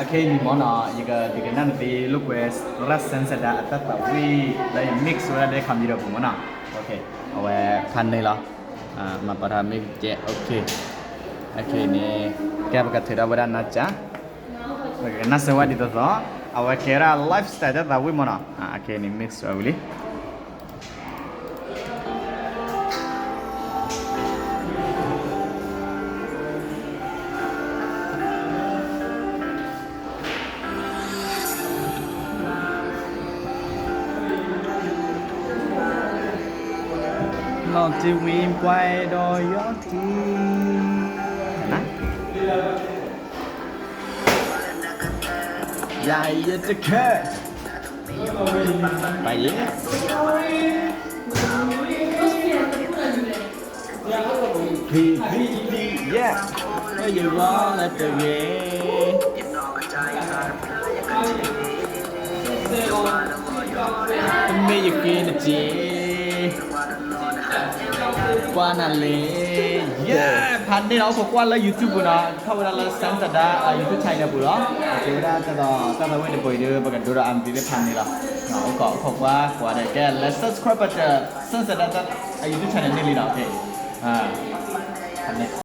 အခဲအံၤမ့ၢ်နီၤ ယကဒုးကနၣ်နသ့ လိာ်ကွဲ ရၣ်စဲၣ်စဒါအတၢ်သးဝံၣ်လၢယ mix ဝဲဒၣ်လၢ computer ပူၤမ့ၢ်နီၤ. အဝဲဖးန့ၢ်လီၤ. မၤပာ်ထီၣ် mix ကဲ အခဲအံၤန့ၣ် ကဲပကထုးထီၣ်ဝဲဒၣ်နါစၢ် ပကကနၣ်စၢၤဝဲဒ်သိးသိး အဝဲကဲဒၣ် lifestyle တၢ်သးဝံၣ်မ့ၢ်နီၤ. အခဲအံၤန့ၣ် mix ဝဲဝံၤလံ. နီၢ်တ့ဝံပှဲၤဒီးယီၢ်ထံ ယၤယတခၢၣ် ပယီၤ လၢယဂီၢ်လၢတဂ့ၤ တမ့ၢ်ယဃ့နစ့ ပှၤနၤလံ ယဲ ဖးန့ၢ်လီၤ အိၣ်ခိးကွၢ်လၢ YouTube ပူၤနီၤ ထီၣ်ဝဲဒၣ်လၢ စဲၣ်စဒါ YouTube channel ပူၤလီၤ. ကဲဝဲဒၣ်တၢ်သးဝံၣ်တဘိအံၤဒီး ပကဒိဒီးအမံၤသ့ၣ်ဖးန့ၢ်လီၤ. အိၣ်ခိးကွၢ်ကွၢ်ဒီး ကဲ လၢ subscribe button စဲၣ်စဒါ YouTube channel န့ၣ်လံနီၤ. ဖးန့ၢ်